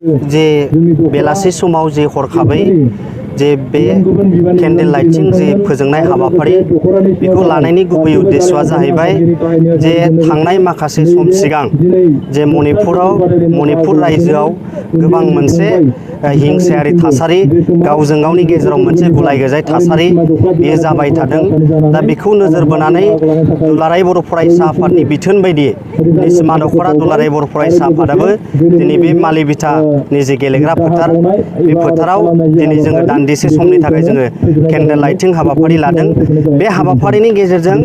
जे बेलासि समाव जे हरखाबै जे बे केन्डेल लाइटिं जे फोजोंनाय हाबाफारि बेखौ लानायनि गुबै उद्देश्यआ जाहैबाय जे थांनाय माखासे सम सिगां जे मणिपुर रायजोआव गोबां मोनसे हिंसायारि थासारि गावजों गावनि गेजेराव मोनसे गुलाय गुजाय थासारि बेयो जाबाय थादों। दा बेखौ नोजोर बोनानै दुलाराय बर' फरायसा आफादनि बिथोन बायदियै निसिमा दख'रा दुलाराय बर' फरायसा आफादाबो दिनै बे मालि बिथानि जे गेलेग्रा फोथार बे फोथाराव दिनै जोङो दान्दिसे समनि थाखाय जोङो केन्डेल लाइटिं हाबाफारि लादों। बे हाबाफारिनि गेजेरजों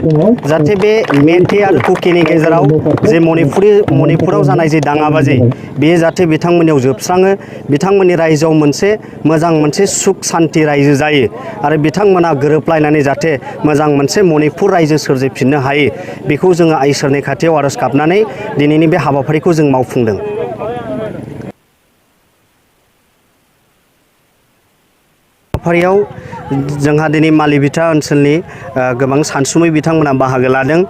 जाहाथे बे मेथे आरो कुकिनि गेजेराव जे मणिपुराव जानाय जे दाङाबाजि बेयो जाहाथे बिथांमोननियाव जोबस्राङो, बिथांमोननि रायजोआव मोनसे सुख सान्थि रायजो जायो आरो बिथांमोना गोरोबलायनानै जाहाथे मोजां मोनसे मणिपुर रायजो सोरजिफिननो हायो, बेखौ जोङो इसोरनि खाथियाव आरज गाबनानै दिनैनि बे हाबाफारिखौ जों मावफुंदों। हाबाफारियाव जोंहा दिनै मालिबिथा ओनसोलनि गोबां सानसुमै बिथांमोना बाहागो लादों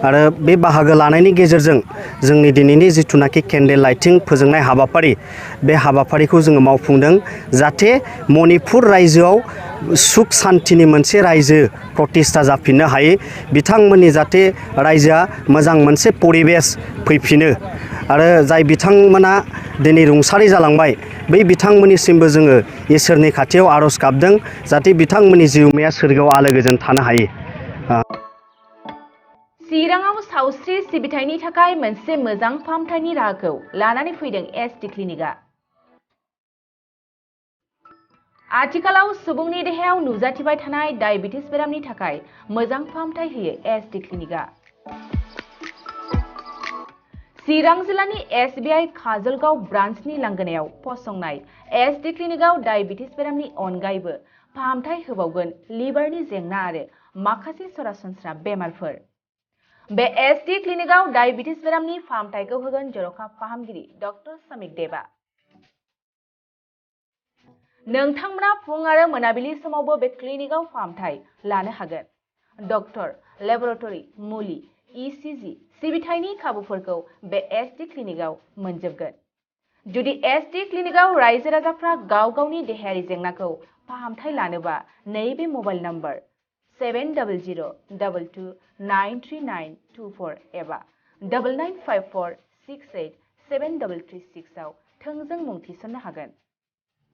आरो बे बाहागो लानायनि गेजेरजों जोंनि दिनैनि जिथुनाखि केन्डेल लाइटिं फोजोंनाय हाबाफारि बे हाबाफारिखौ जोङो मावफुंदों जाहाथे मणिपुर रायजोआव सुख सान्थिनि मोनसे रायजो प्रतिष्ठा जाफिननो हायो, बिथांमोननि जाहाथे रायजोआ मोजां मोनसे परिबेस फैफिनो आरो जाय बिथांमोना दिनै रुंसारि जालांबाय बै बिथांमोननिसिमबो जोङो इसोरनि खाथियाव आरज गाबदों जाहाथे बिथांमोननि जिउमाया सोरगोआव आलो गोजोन थानो हायो। चिराङाव सावस्रि सिबिथायनि थाखाय मोनसे मोजां फाहामथायनि राहाखौ लानानै फैदों एसटि क्लिनिकआ। आथिखालाव सुबुंनि देहायाव नुजाथिबाय थानाय डायबिटिस बेरामनि थाखाय मोजां फाहामथाय होयो एसटि क्लिनिकआ। चिरां जिल्लानि SBI काजलगाव ब्रान्चनि लांगोनायाव फसंनाय एसटि क्लिनिकआव डायबिटिस बेरामनि अनगायैबो फाहामथाय होबावगोन लिभारनि जेंना आरो माखासे सरासनस्रा बेमारफोर। बे एसटि क्लिनिकआव डायबिटिस बेरामनि फाहामथायखौ होगोन जर'खा फाहामगिरि डक्टर समिक देबा। नोंथांमोना फुं आरो मोनाबिलि समावबो बे क्लिनिकआव फाहामथाय लानो हागोन। डक्टर, लेबरेटरि, मुलि, ECG सिबिथायनि खाबुफोरखौ बे एसटि क्लिनिकआव मोनजोबगोन। जुदि एसटि क्लिनिकआव रायजो राजाफ्रा गाव गावनि देहायारि जेंनाखौ फाहामथाय लानोबा नैबे मबाइल नम्बर 7002293924 एबा 9954687336 आव थोंजों मुं थिसननो हागोन।